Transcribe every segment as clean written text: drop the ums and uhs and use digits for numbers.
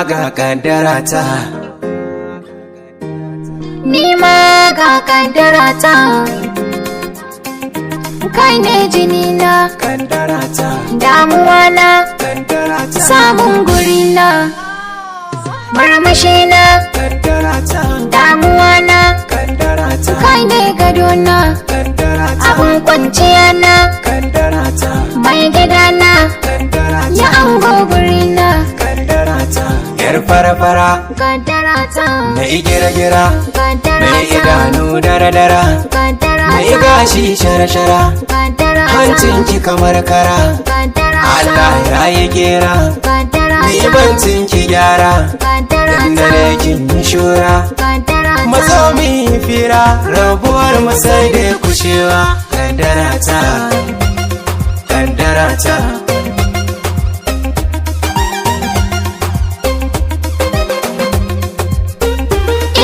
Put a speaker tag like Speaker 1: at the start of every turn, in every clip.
Speaker 1: ga kaddara ta.
Speaker 2: Ni ma ga kaddara ta. Kai ne jini na,
Speaker 1: Kaddara ta.
Speaker 2: Damuwa na,
Speaker 1: Kaddara ta.
Speaker 2: Samun guri na, murmushi na,
Speaker 1: Kaddara ta.
Speaker 2: Damuwa na,
Speaker 1: Kaddara ta.
Speaker 2: Kai ne gado na,
Speaker 1: Kaddara ta.
Speaker 2: Abun kwanciya na,
Speaker 1: Kaddara ta.
Speaker 2: Mai gida na,
Speaker 1: Kaddara ta.
Speaker 2: Ya ango guri na,
Speaker 1: Kaddara ta. Yar fara-fara.
Speaker 2: Kaddara ta,
Speaker 1: Mai gira-gira.
Speaker 2: Kaddara
Speaker 1: Mai
Speaker 2: ta,
Speaker 1: idanu dara-dara.
Speaker 2: Kaddara
Speaker 1: Mai
Speaker 2: ta,
Speaker 1: gashi shara-shara.
Speaker 2: Kaddara ta,
Speaker 1: Hancin ki kamar kara.
Speaker 2: Kaddara ta,
Speaker 1: Allah ya yi kera.
Speaker 2: Kaddara
Speaker 1: Ni
Speaker 2: ta,
Speaker 1: bancin ki gyara.
Speaker 2: Kaddara
Speaker 1: Dan
Speaker 2: ta,
Speaker 1: dare kin yi shura.
Speaker 2: Kaddara ta.
Speaker 1: Mazo mu yi fira. Rabuwar mu sai dai kushewa. Kaddara ta. Kaddara ta.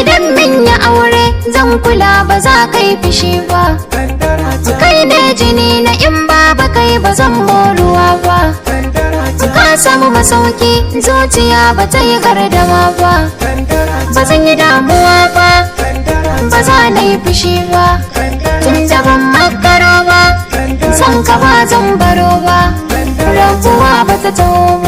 Speaker 2: Idan min yi aure zan kula, ba za ka yi fushi ba.
Speaker 1: Kaddara ta.
Speaker 2: Kai ne jini na, in ba kai ba zan moruwa ba.
Speaker 1: Kaddara ta.
Speaker 2: Ka samu masauki, zuciya ba ta yi gardama ba.
Speaker 1: Kaddara ta.
Speaker 2: Ba zan yi damuwa ba,
Speaker 1: Kaddara ta.
Speaker 2: ba za na yi fushi ba.
Speaker 1: Kaddara.
Speaker 2: Tun da ban makaro ba, san ka ba zan baro ba. Rabuwa ba ta taho ba.